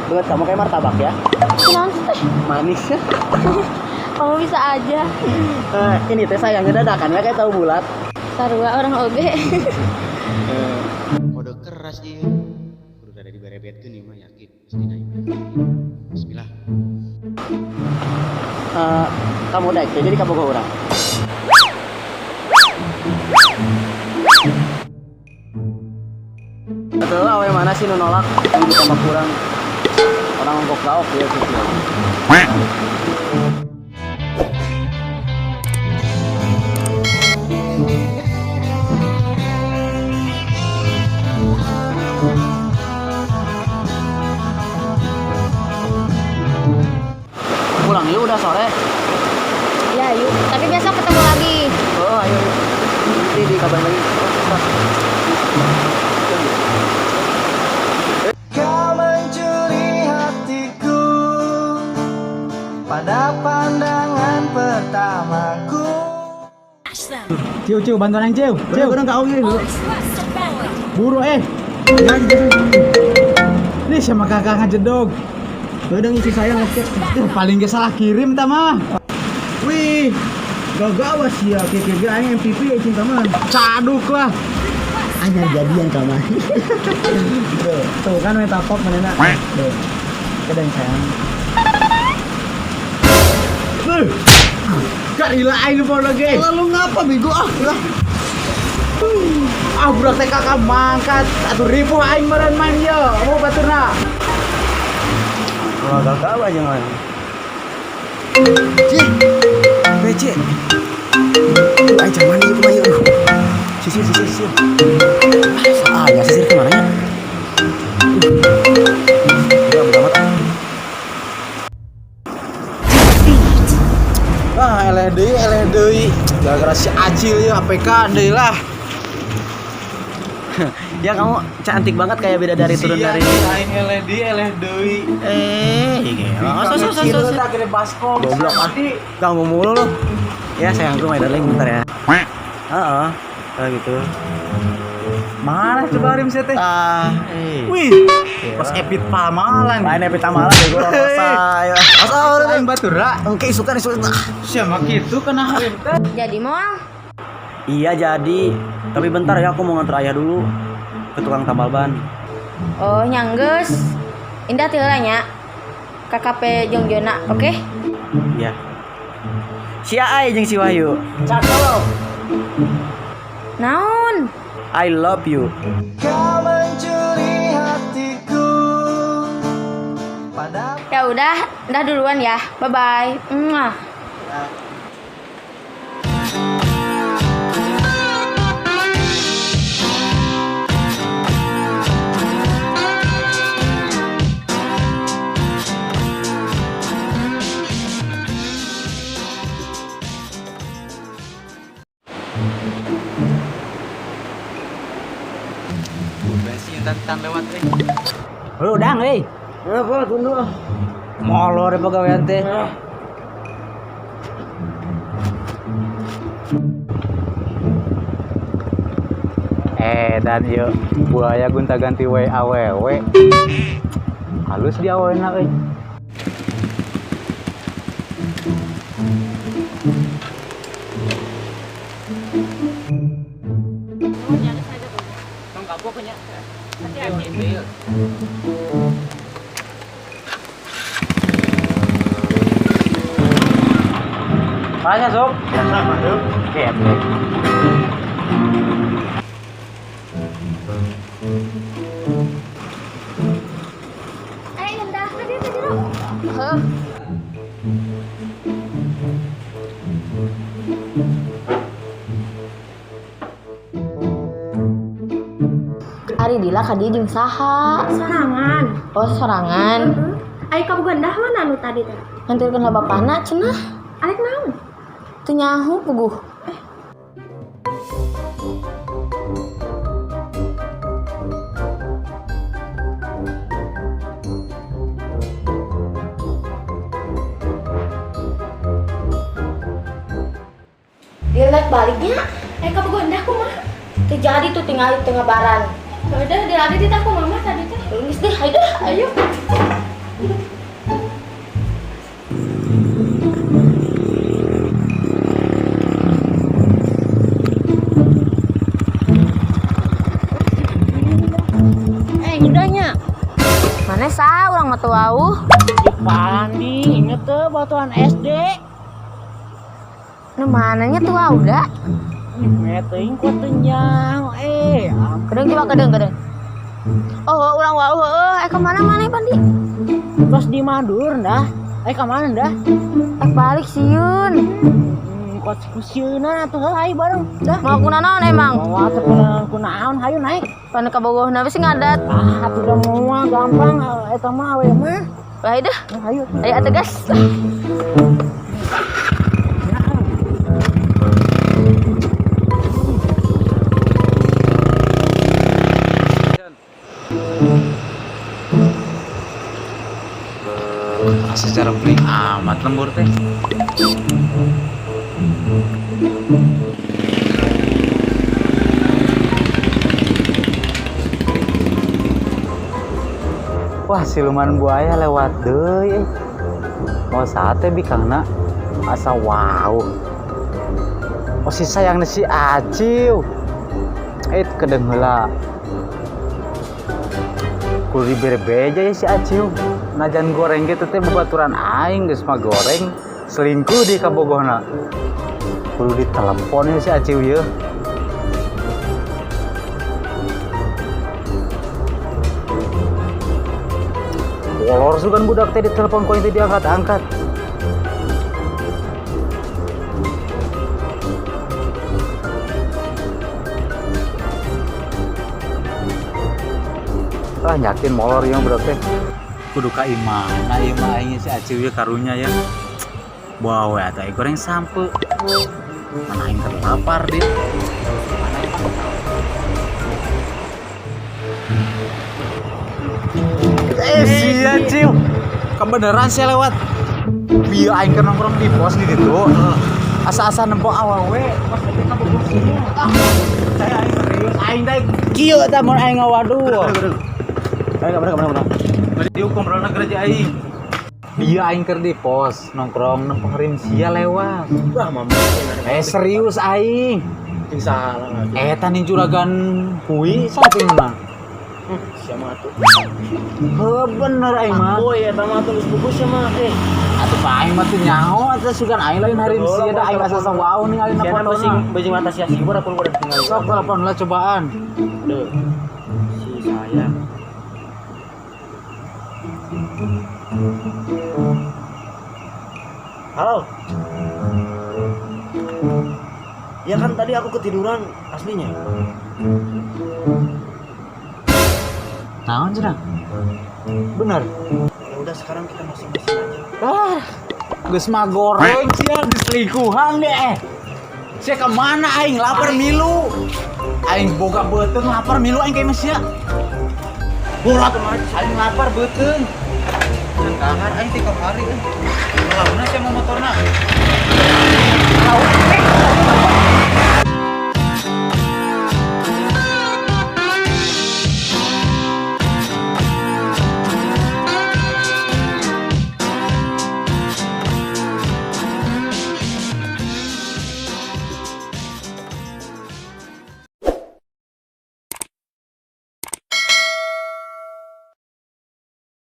Banget kamu kayak martabak ya. Kunaon sih teh? Manis ya. Kamu bisa aja. Eh, ini teh sayangnya dadakan ya kayak tahu bulat. Sarua urang oge. Kode keras ieu. Kudu rada diberebetkeun ieu mah, yakin pasti naik. Bismillah. Eh, kamu daek teh jadi kabogoh urang. Betul, awe mana sih nu nolak yang ditambah kurang orang ongkok gaok ya gitu. Pulang yuk, udah sore. Ya yuk. Tapi besok ketemu lagi. Oh, ayo. Nanti dikabarin lagi. Oh, Kau mencuri hatiku pada pandangan pertamaku. Ciu, ciu, bantuan yang ciu. Ciu, Udah kau gini dulu. Buru eh. Ini sama kakak ngajedog. Udah ngisi sayang, oke. Ih, paling gak salah kirim ta mah. Wih, gak awas ya, kira-kira aing MVP ya cinta mah. Caduk lah. Anyar jadian kamu. Tuh, tuh kan minta pop mana. Tuh. Kedeng sayang. Tuh. Gak gila aing lupa lagi. Lalu ngapa bego ah? Lah. Ah, budak TK kakak mangkat atuh ripuh aing meureun main ye. Mau baturna. Wah, gak tahu aja ngan. Cih. PC. Aduh, aing can mandi kumaha ieu? Aduh. Sisir, sisir, sisir. Ah, ya sisir kemana ya? Udah, bodo amat. Ah. Ah, eleh deui, eleh deui. Gara-gara si Acil ya APK deui lah. Ya kamu cantik banget kayak bidadari turun Sia, dari aing eleh deui, eleh deui. Eh, iya. Oh, so, so, so, so, so. Akhirnya baskom. Goblok ah. Ganggu mulu lu. Ya sayangku, my darling, bentar ya. Heeh. Kalau gitu. Mana coba harim sia teh? Ah, eh. Wih, pas epit pamalan. Lain epit pamalan bego rosa. Ayo. Asal Aing batura. Oke, isukan isukan. Ah. Siapa gitu kena harim teh? Jadi moal. Iya jadi, tapi bentar ya, aku mau nganter ayah dulu ke tukang tambal ban. Oh, nya enggeus. Indah ti heula nya. KKP Jongjona, oke? Iya. Si Ai jeung si Wahyu. Cakep. Naon? I love you. Kau mencuri hatiku pada Ya udah, udah duluan ya. Bye bye. Mwah. Bensin tan lewat eh. Lu udang euy. Apa tunggu. Molor ya pegawaian teh. Eh dan yuk buaya gonta ganti we awewe. Halus dia awena euy. Mana sob? Sama tuh. Oke, oke. Eh, Indah, tadi tadi lu. Heuh. Ari Dila ka dieu jeung saha? Sorangan. Oh, sorangan. Heeh. Ari kabogoh Endah mana nu tadi teh? Nganterkeun ka bapana cenah. Arek naon? Teu nyaho puguh. Dia naik baliknya. Eh, kabogoh Endah kumaha? Teu jadi tuh tinggal di tengah baran. Ya udah, dia lagi ditah ku mama tadi teh. Geus deh, ayo dah, ayo. Urang mah teu wauh. Pandi, inget tuh batuan SD. Nu mananya tuh wauh da? Meteng ku teu nyaho eh. Kedeung coba kedeung kedeung. Oh, urang wauh heueuh. Eh kemana mana Pandi? Terus di Madur dah. Eh kemana dah? Eh balik sieun. Kot kusieuna atuh heuh ayo bareng. Dah. Mau kunaon emang? Mau atuh kunaon kunaon hayu naik. Pan kabogohna we sih ngadat. Ah, atuh da moal gampang eta mah awe mah. Wah, dah. Hayu. Ayo atuh gas. Secara beli amat lembur teh. Wah, siluman buaya lewat deui. Mau sate bikangna asa wow. Oh si sayang si Aciu. Eh kedeung heula. Kudu dibere beja ya si Aciu. Najan goreng gitu teh babaturan aing geus mah goreng selingkuh di kabogohna. Kudu ditelepon ya si Aciu ye. Kolor sugan budak teh ditelepon ku aing teh diangkat-angkat. Ah yakin molor yang budak teh. Kudu ka imahna ieu mah aing si Aciu ye karunya ya. Wow, ya teh goreng sampe. Mana aing terlapar dit. Si Aciu. Kebenaran saya lewat. Bieu aing keur nongkrong di pos di ditu. Asa-asa nempo awewe pas teh ka Bogor sini. Ah, saya aing serius aing teh kieu tah mun aing ngawaduh. Ayo kemana kemana kemana. Dihukum rola gereja aing. Dia aing keur di pos nongkrong nempo rim sia lewat. Wah, mama. Serius aing. Ting salah lagi. Eta nih juragan kui sapi menang. Siapa tuh? Heuh bener aing mah. Boy, eta mah tulis buku siapa? Eh, Atuh pa aing mah teu nyaho atuh sugan aing lain harim sia da aing asa wow ningali na siapa fotona. basing basing mata sia sibur aku udah tinggal. Sok telepon lah cobaan. Duh. Si sayang. Halo. Ya kan tadi aku ketiduran aslinya. Naon cenah? Bener. Ya udah sekarang kita masing-masing aja. Ah, geus mah goreng sia diselingkuhan deh. Sia kemana aing lapar milu. Aing boga beuteung lapar milu aing kayak sia. Bola aing lapar beuteung. Dahar aing ti kamari euy. Launa sia mau motorna. Launa.